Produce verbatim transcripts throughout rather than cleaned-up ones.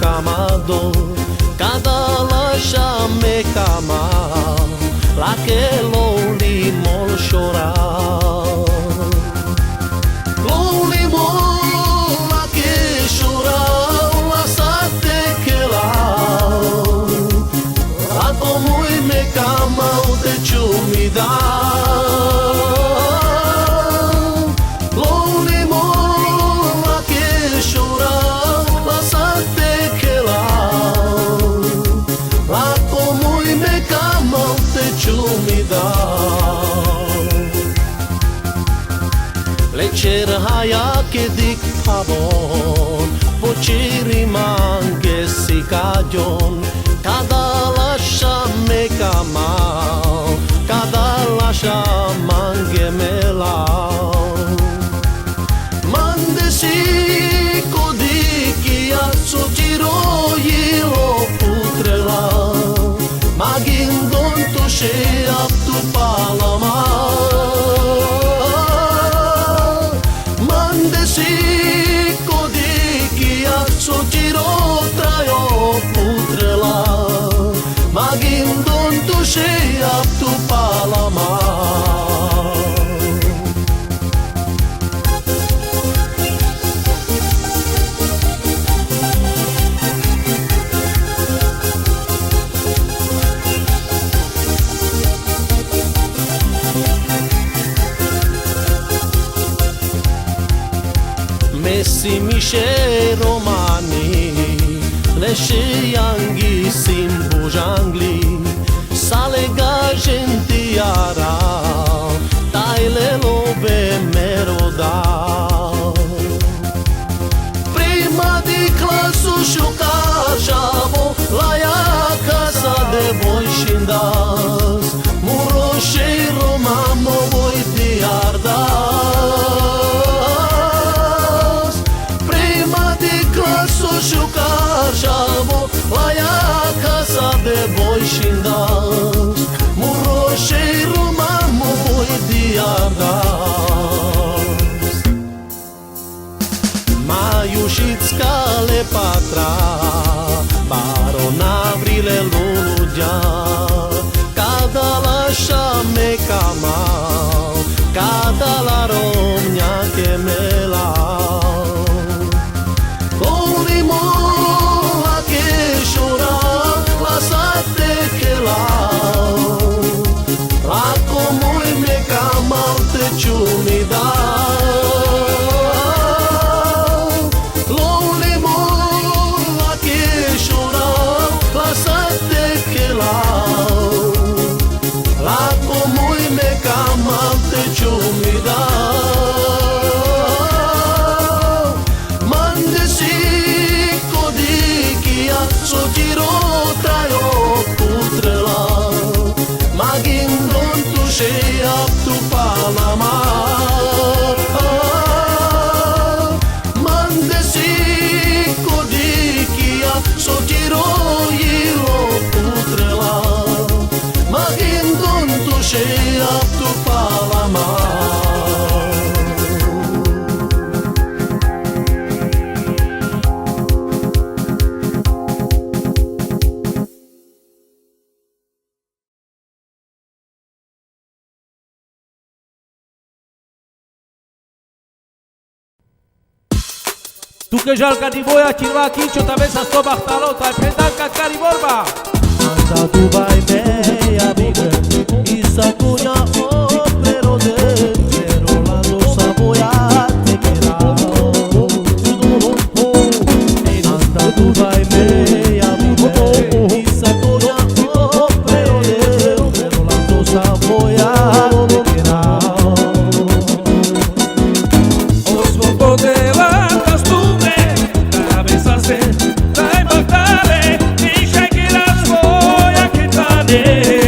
kamado, kada laxa me kama, lake loli mol xora. Loli mol lake xora, la sa te kela. Lako moi me kama o te chumida. Loli mol lake xora, la sa te kela. Lako moi me kama o te chumida. Lecher haya ke dik pabon, pochiri mange sikajon, kada laxa me kama, kada laxa mange me lao. Mande si kodi kia so tiro yilo putrela. Magin don tu shea tu palama. Mande si kodi kia so tiro traio putrela. Magin don tu shea tu palama. Mesi mixe romani, lexe yangi simbu jangli. Salega gente ara, taile lo be meroda. Prima di clasu xuka xavo, laia casa de boixindas, muro xeiro mamo boi di ardas. Prima di clasu xuka xavo, laia casa de boixindas, muro xeiro mamo boi di ardas. Maiuxitska le patra, baro na vrile luludia, kada laxa me kama, kada larom nha ke me lao. Loli mol lake xora, la sa te kela. Lako moi me kama o te chumida. Loli mol lake xora, la sa te kela. Lako moi me kama o te chumida. Mande si kodi kia so tiro traio putrela. Magin don tu shea tu palama. Mande si kodi kia so tiro yilo putrela. Magin don tu shea tu palama. Tu ke žal kadi boja čirva kičo ta vesa sto bahtalo, ta e prendanka kari borba. Anda tu vaj me, amiga, i sa konja o prerode, pero la do sa voja te kera. Anda tu vaj me, amiga, i sa konja o prerode, pero la do sa voja te kera. Os vou poder lá das tu me, cabeça se, dai batale, deixa que las voy a quitarle.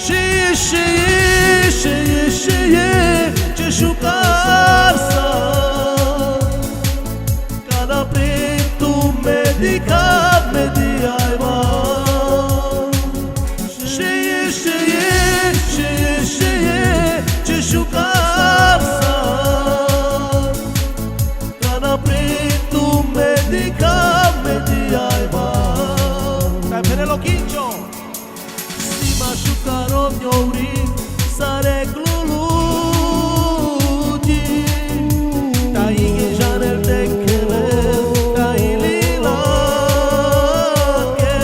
Xeye, xeye, xeye, xeye, txe xukarsa. Kana pretu me dikha, me di aiba. Xeye, xeye, xeye, xeye, txe xukarsa. Kana pretu me dikha, me di aiba. Ka pere lo kincho. Si maxuka ro nyori, sare kluludi. Ta ingeja nel te kele, ta ilila ke.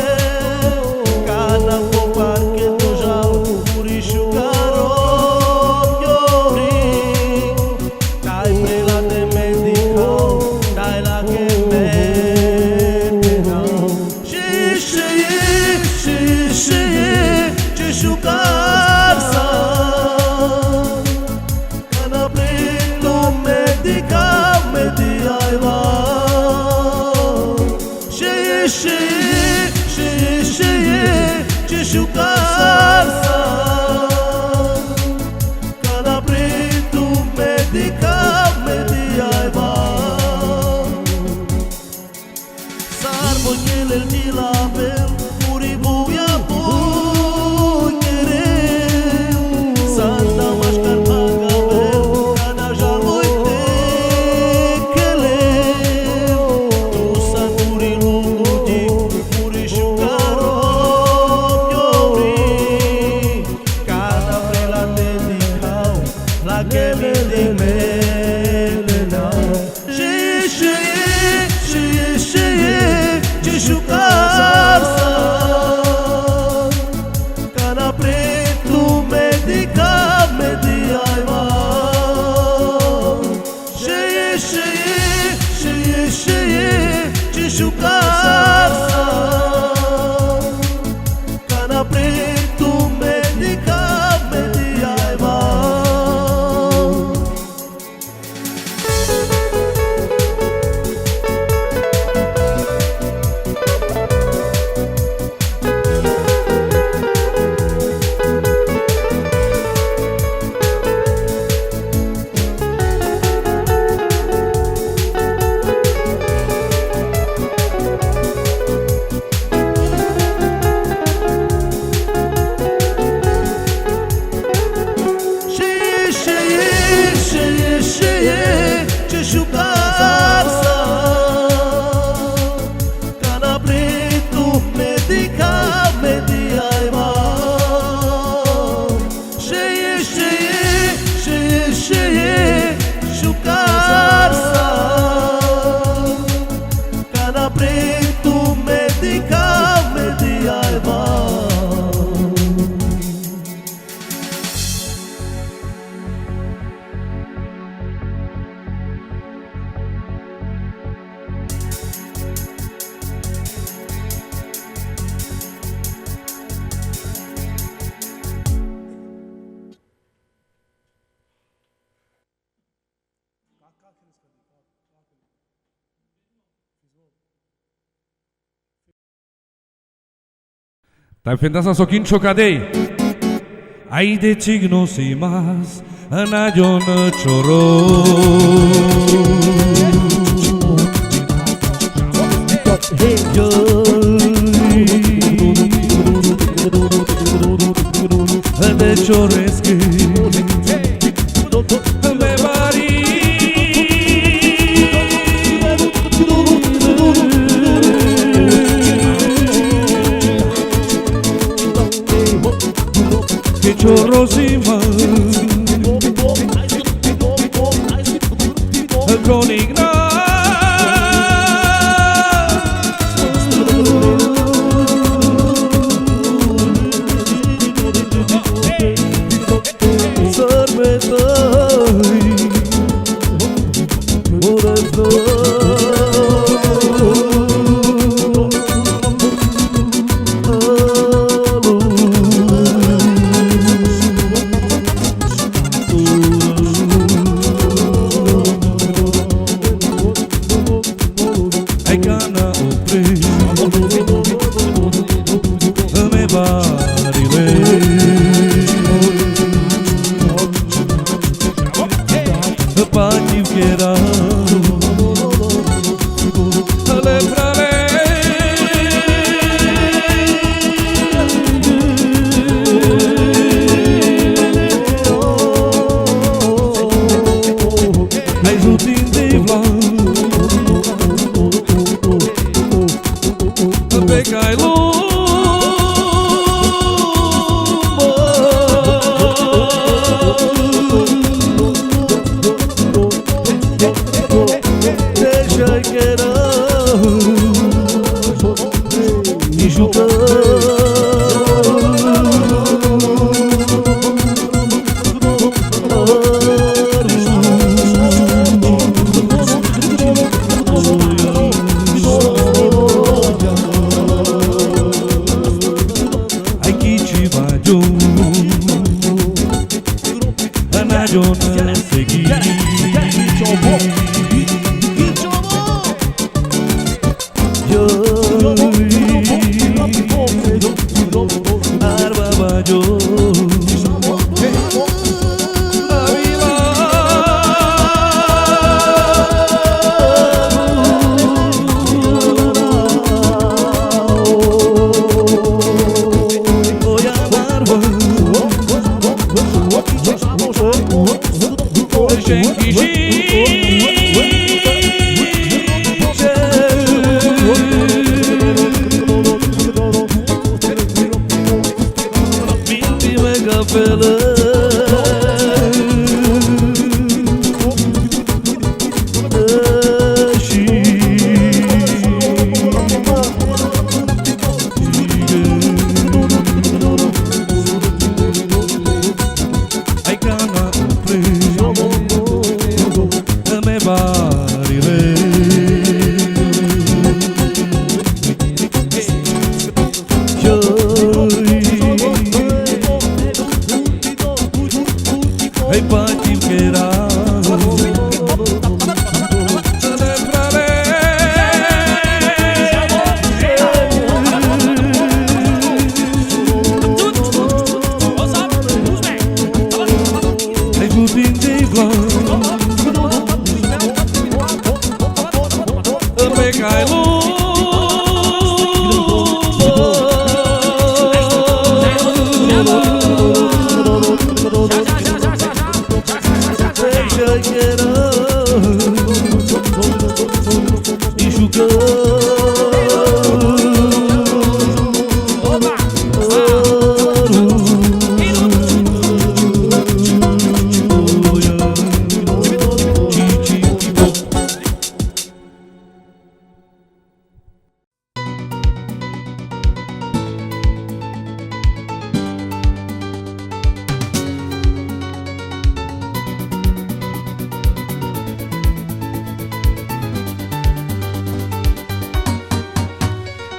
Kana ko parke to jal, puri xuka ro nyori. Taipe la te me dikha, tai la ke me te na. Xeye, xeye, xeye, xeye, txe xukarsa. Kana pretu me dikha, me di aiba. Xeye, xeye, xeye, xeye, txe xukarsa. Kana pretu me dikha, me di aiba. Sar mo nyele ni la bel, puri buya bu kere. Taj fendas so kinčho kadej. Ajde, cigno si mas, Nađon čoro. Hej, joj. De čoreske. Me bari. Ke čoro si ma. Kronik na. Aj kana opre, me barile. Pativ kera, ale prale. Aj žutin divla. Bekaj lum. Dešaj kera. I žuta.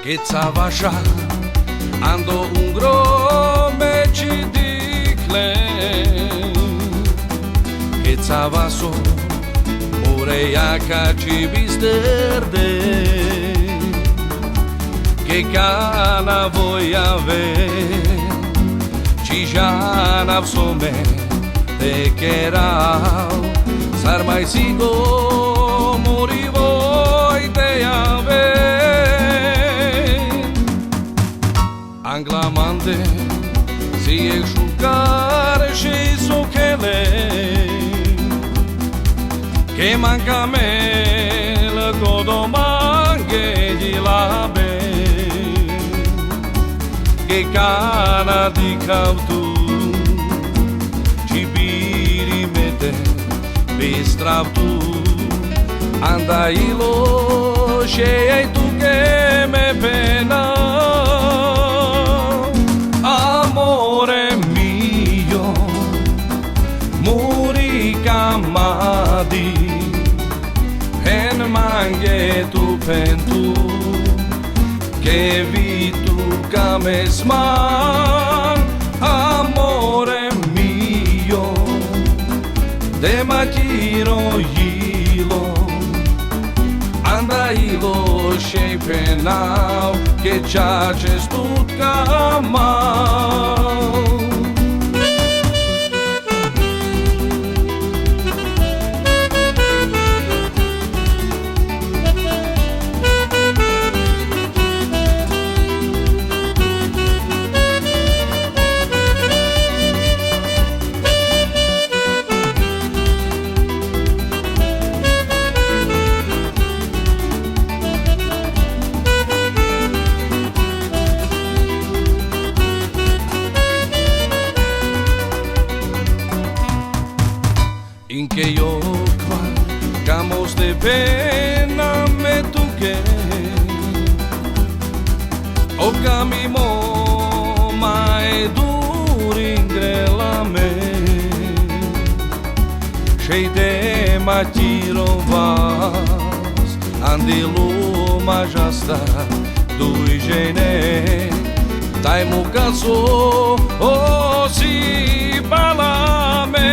Ked cava šaj ando ungro me čhidikhle, ked cava so more jaka čhib bister de, E kana vojave, čhijana v some te kerava, sar mai sigurno muri voj te jave. Angla mande, si e šukar šej so khele, ke mankamengo do mange džilabe. Ke kana dikhav tu, čhibiri me te bistrav tu, anda ilo šej tuke me phenav. Amore mio, muri ka madi, phen mange tu, phen tu, ke vitu ka me sma, amore mio, de ma tiro jilo, anda ilo šej phenav, ke čače stutka mal. In ke jokva, kamo stepena me tuke, o kami mo mai durin grela me, šej de ma tiro vas, andi luma džasta duj žene, taj muka so osipala me.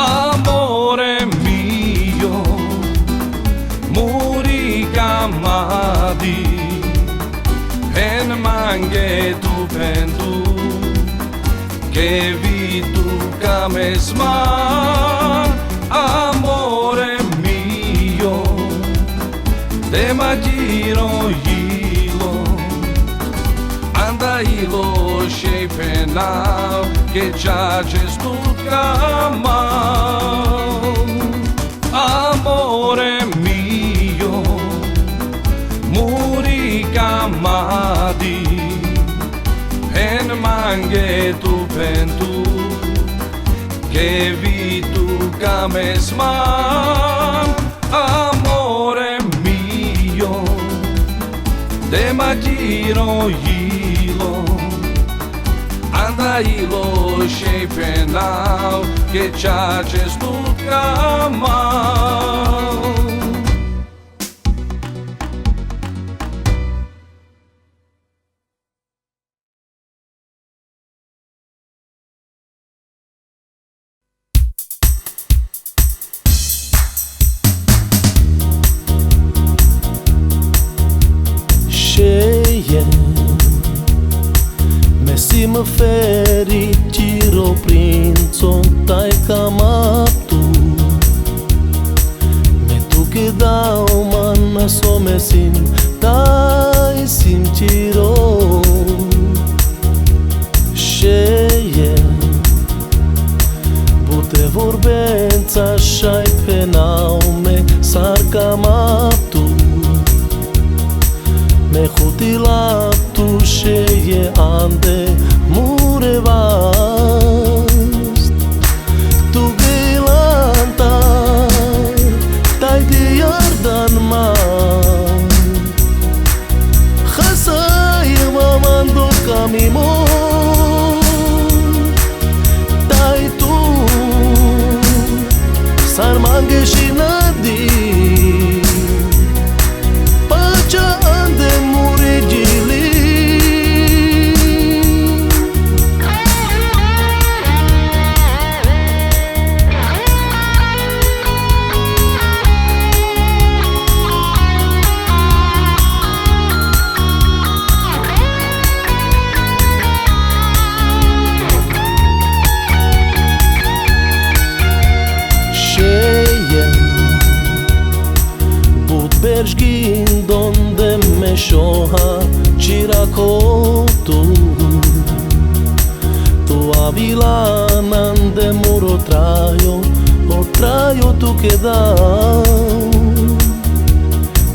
Amore mio, muri ka madi, phen mange tu, phen tu, ke vitu ka me sma, amore mio, de ma tiro jilo, anda ilo šej phenav, ke čače stutka mal. Amore mio, muri ka madi, phen mange tu, phen tu, ke vitu ka me sma, amore mio, de ma tiro jilo, anda ilo šej phenav, ke čače stutka mal. Šeje, me sim feri tiro princo, taj ka ma tu. Me tuke dal man so me sim, taj sim tiro. Šeje, but e vorbenca šaj phenav me sar ka ma tu. Me hutila tu šeje ande mure vas. Tu gejlan taj, taj di Jordan mar. Hasaj ma mando kami mo. Taj tu sar mange šinadi. Pača ande mure džili. Šoha, čira ko tu, tu avila nande muro trajo, o trajo tu keda.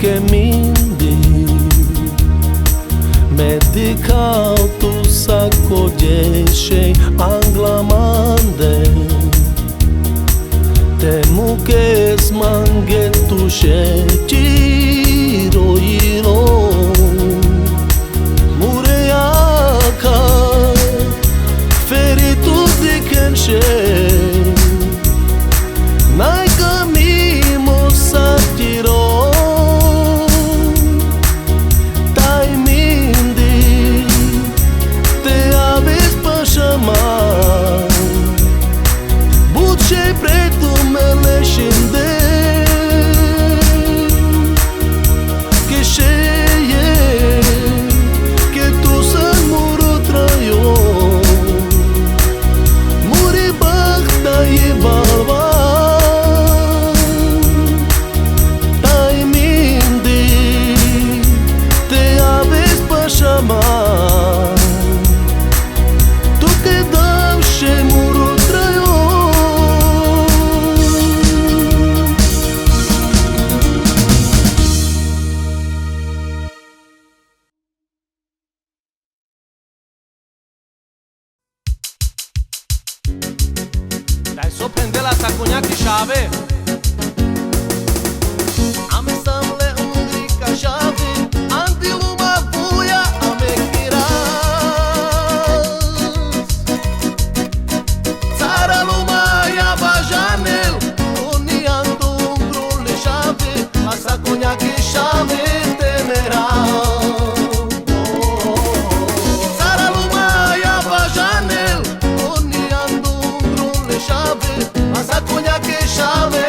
Ke mindi me dikha tu sa ko dješej angla mande. Te mukes mange tu šećiro ilo. Mure jakha, feri tu dikhen šej. Naj ka mimo sa tiro. Taj mindi te aves pašama. But šej pre tu me lešinde. Ke šeje, ke tu san muro trajo. Muri bahta i balva. Taj mindi te aves pašama. Tu keda šej muro trajo. Daj so phendela sa konjaki šave. Ame sam le ungri ka šave, andi luma vuja ame kiras. Cara luma ja važanel, oni ando ungro le šave, a sa konjaki šave te mera. Cara luma ja važanel, oni ando ungro le šave, a sa konjaki šave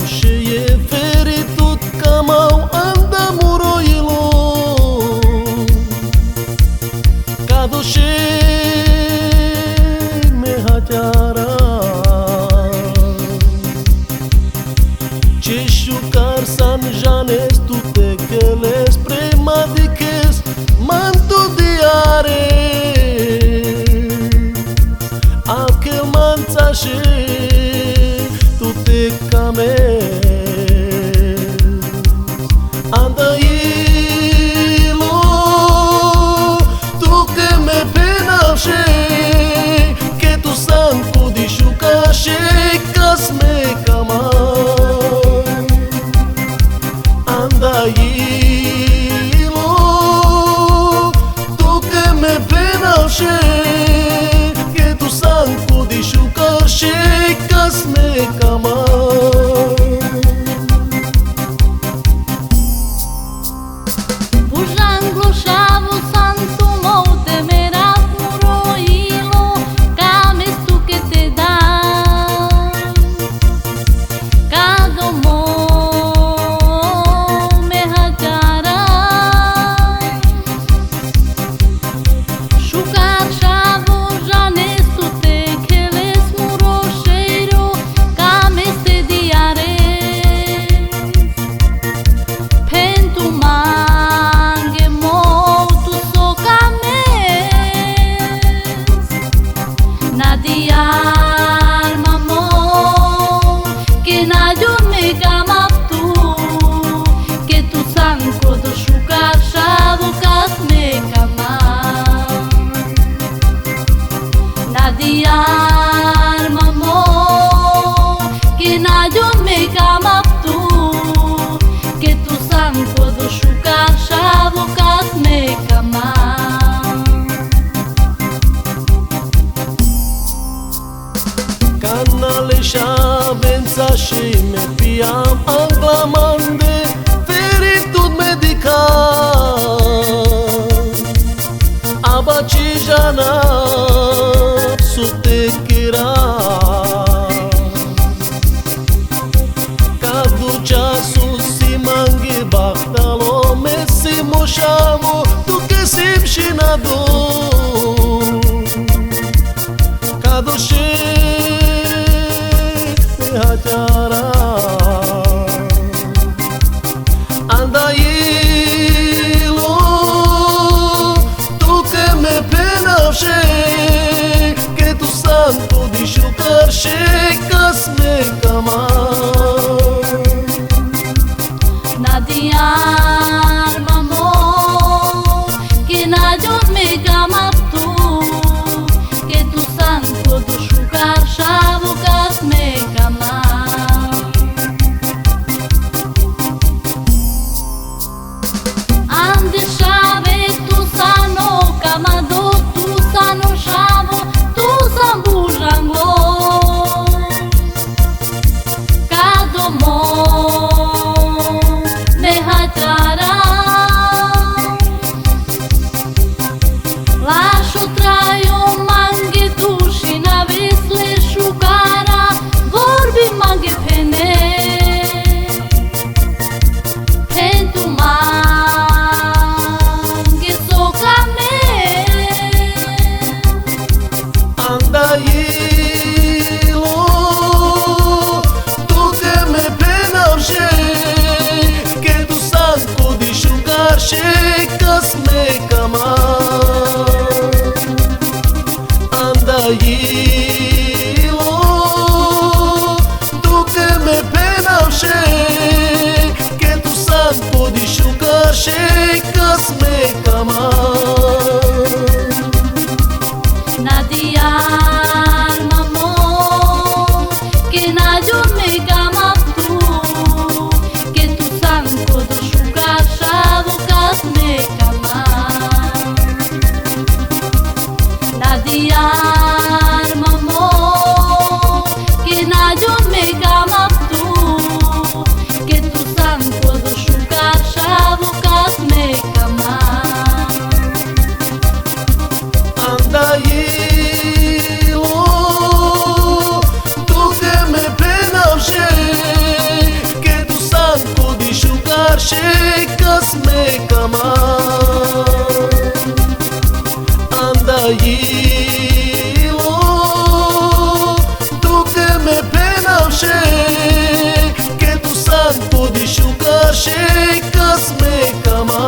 Šeie feritud kama-š anda muro ilo. Ka došel me hatjara. Češ šukar san, žanes, tu te keles prema dikhes, man tu diares. Akel manca šej tu te kames. Anda ilo tuke me phenav šej, ke tu san ko diš šukar šej kas me kama. Anda ilo tuke me phenav šej, ke tu san ko diš šukar šej kas me kama. Bužanglo šavo san, tu mo te merav muro ilo, kames tuke te dav. Ka do mo me hatjara. Šukar šavo, žanes, tu te keles muro šejro, kames te diares. Phen tu mange mo, tu so kames. Na diar ma mo, ke na džon me kamav tu, ke tu san ko do šukar šavo kas me kamav. Na diar ma mo, ke na džon me kamav tu, ke tu san ko do šukar šavo kas me kamav. Kana le šavenca šej me pijav, angla mande feritud me dikhav. Aba či žanav so te kerav. Ka do časo si mange bahtalo, me si mo šavo, tuke si šinado. Ka došel me hatjara. Anda ilo tuke me phenav šej, ke tu san ko diš šukar šej kas me kamav. Na diar ma mo, ke na džon me kamav tu, ke tu san ko do šukar šavo kas me kamav. Ande šave, tu san o kamado, tu san o šavo, tu san bužanglo. Ka do mo me hatjara. Lašo trajo mange tu šinav, vesle šukara vorbi mange phene. Phen tu mange so kames. Anda ilo tuke me phenav šej, ke tu san ko diš šukar šej kas me kamav. Anda ilo tuke me phenav šej, ke tu san ko diš šukar šej kas me kamav. Na diar ma mo, ke na džon me kamav tu, ke tu san ko do šukar šavo kas me kamav. Na diar ma mo, ke na džon me kamav tu, ke tu san ko do šukar šavo kas me kamav. šekas me kama. Anda ilo, tuke me phenav šek, ke tu san pudi šukar šekas me kama.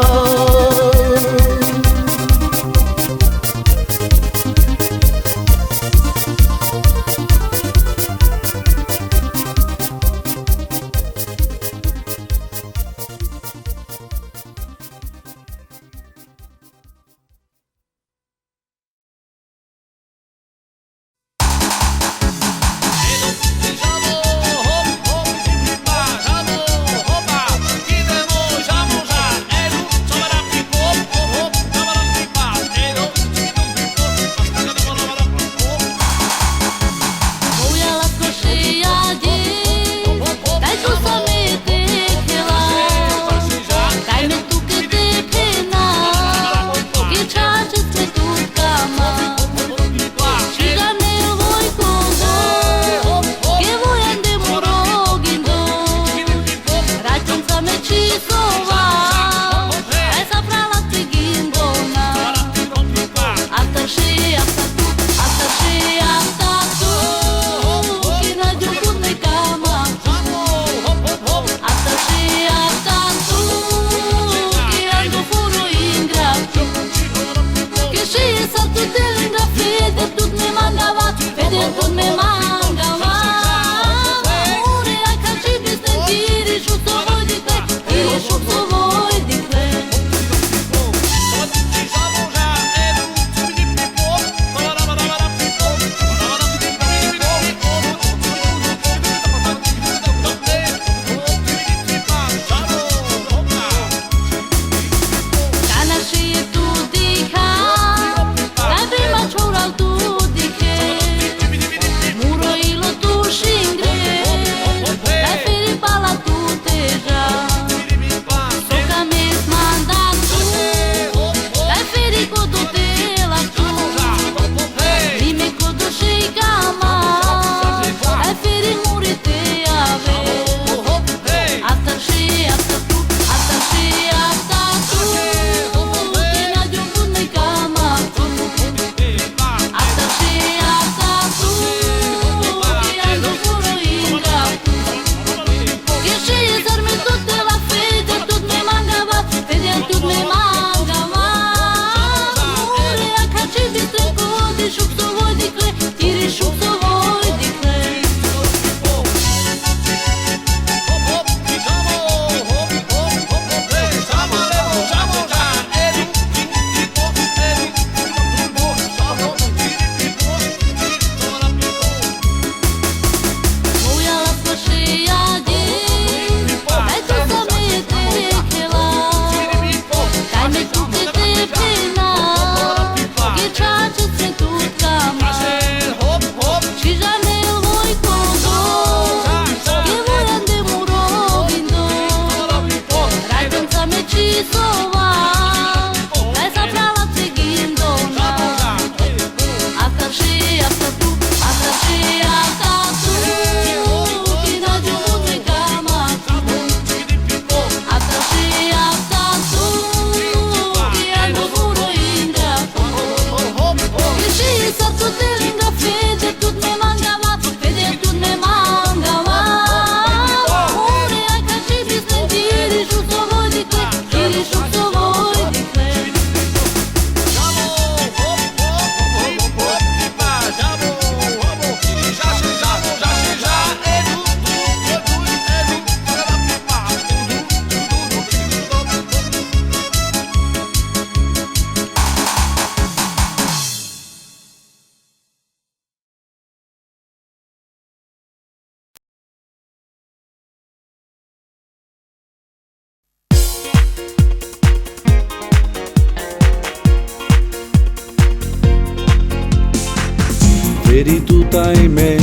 Feritu taj me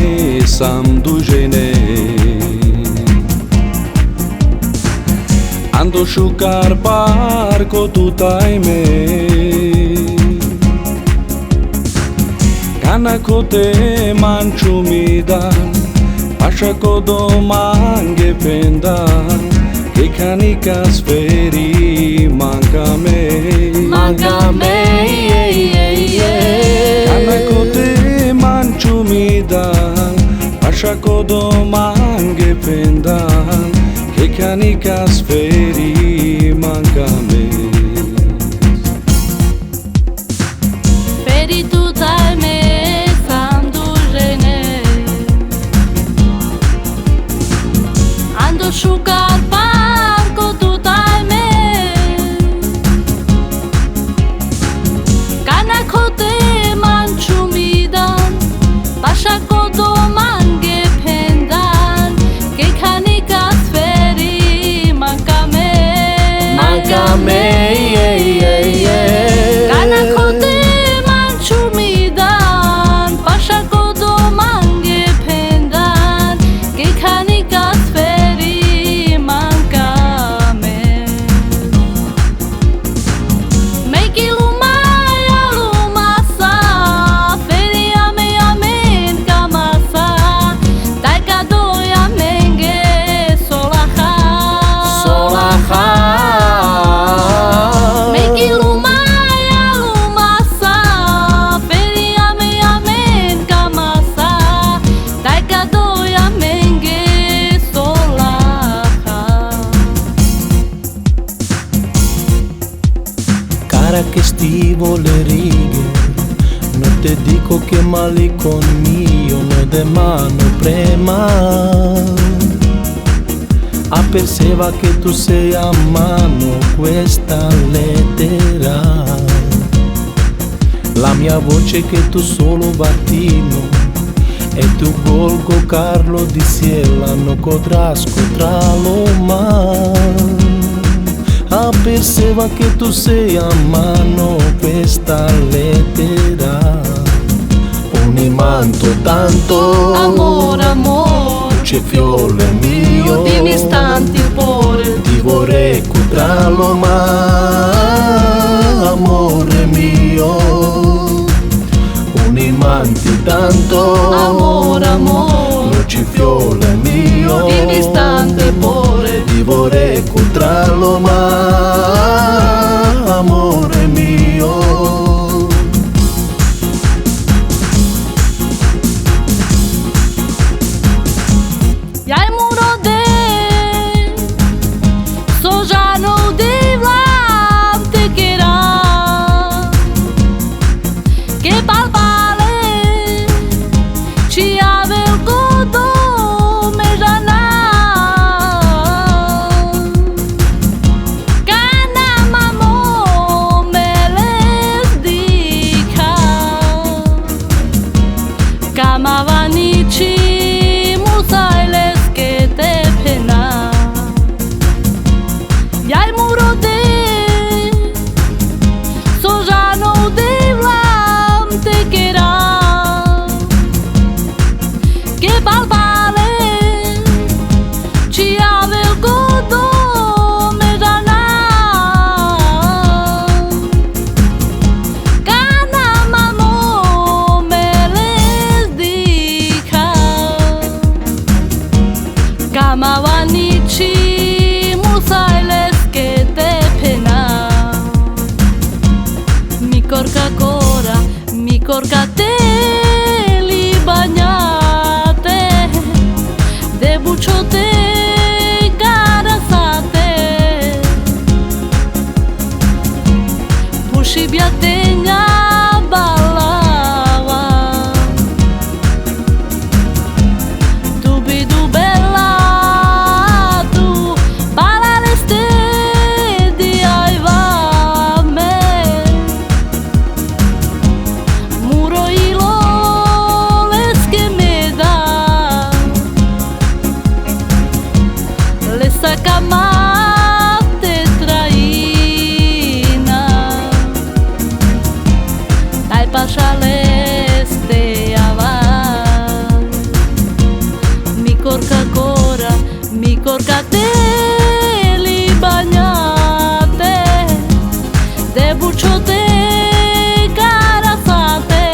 sam dužene. Ando šukar barko tu taj me. Kana kote manču mi dan, paša kodo mange phendan, ke Che nica sferi manca a me. Manca a me, ie, ie, ie. Che na cote mancio mi dan, pascia co domanghe pendan, che, che nica sferi manca a me. Feri tu tai me sandu gene. Ando sciucar parco tu tai me. Che na cote mancio mi dan, pascia co domanghe pendan, che, che nica sferi manca a me. Manca a me, ie, ie, ie. Che na cote mancio mi dan, pascia co domanghe pendan, che, che nica sferi manca a me. Meki luma ia luma sa, feri a me, a me kama sa, tai ka doi a menge solaha. Solaha. Meki luma ia luma sa, feri a me, a me kama sa, tai ka doi a menge solaha. Cara che stivo le righe, no te dico che mali con mio, no de mano prema. A perseva che tu sei a mano questa lettera. La mia voce che tu solo batimo, e tu golgo carlo di siela no codrà scotralo ma. A perseva che tu sei a mano questa lettera. Un imanto tanto. Amor, amor. Luce fiole mio. Di un istante pore. Ti vorrei incontrarlo ma. Amore mio. Un imanto tanto. Amor, amor. Luce fiole mio. Di un istante pore. Ti vorrei incontrarlo ma. Amore mio. Iai muro de, so già no de vlam te chera, che palpale, ci avel codo me già na. Cana mamo me les dica. Cama vanici, musai les che te pena. Iai muro de, so già no de vlam te chera. Che palpale, ci avel codo me già na. Cana mamo me les dica. Cama vanici, musai les che te pena. Mi corca cora, mi corca te li bagnate, de buciote carasate. Pusibia te gna balava. Tu bidu bela tu, pala leste di ai vame. Muro ilo les che me da. Lesa cama te traina. Dai pascia leste ava. Mi corca cora, mi corca te li bagnate, de buciote carasate.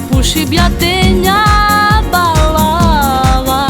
Pusibia te gna balava.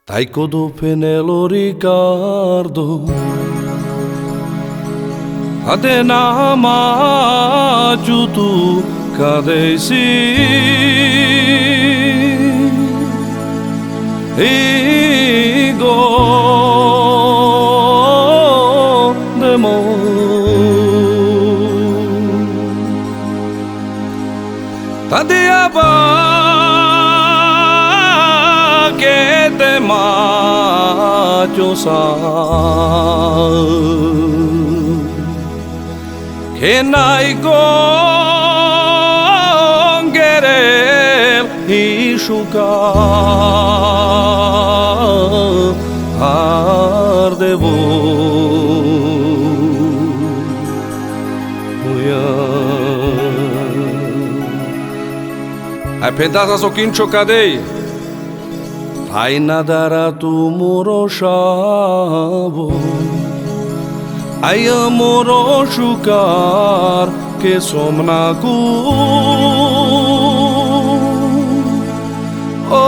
Taj kodo phenel o Ricardo, a te na maču tu kadei si, i go de mo. Tadea ba ke te maču sa, ke nai konkerel i xuka ar de vo. Ai phendas so kinčo kadei. Ai na dara tu moro šavo, ai moro šukar ke som na ku. O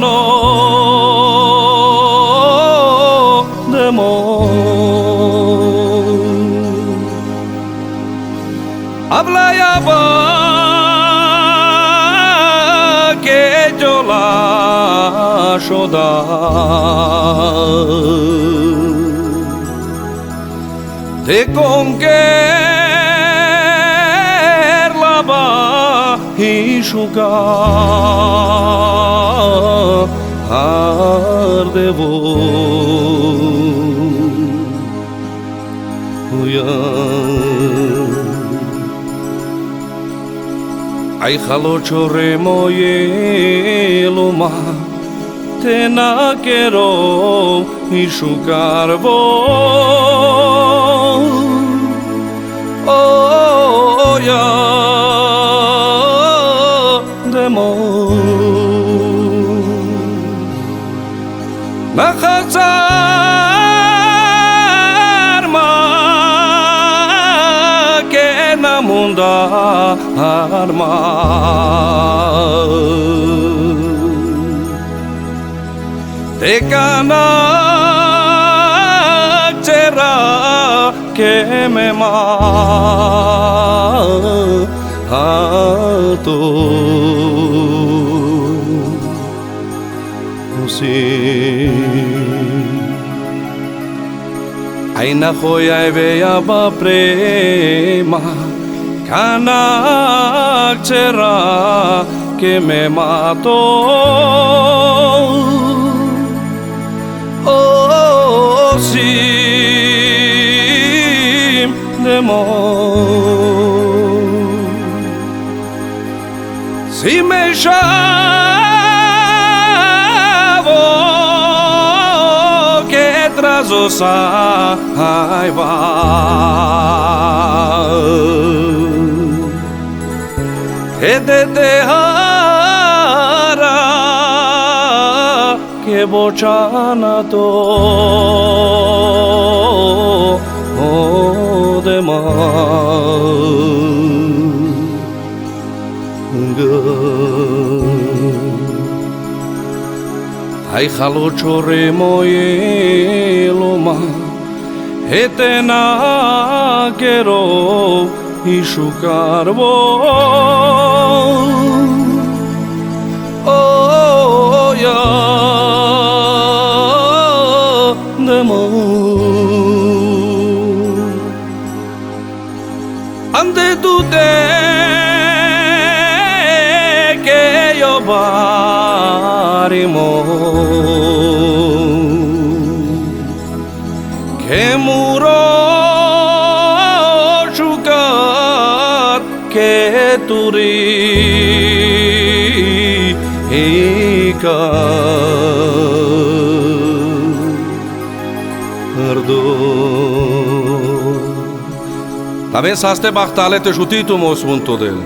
no, de mo. Avla java ke jola šoda, te konkerla ba i šukar de vo. Ai halo čore moje loma, te na kero i šukar vo. O ja, de mo. Na hazar ma ke na mundar ma, te kana čera ke me mato. Ai na hojai veja ba prema, kana čera ke me mato. O sim de mo. Si me šavo ke trazo sa hajva, e te te hara ke bočana to, o de ma. Ai halo čore moje loma, e te na kero i šukar vo. O ja, de mo. Ande tu te ke jo barimo, ke muro šukar ke turi i ka ardo. Tamen saste bahtale te šuti tu mo sunto del.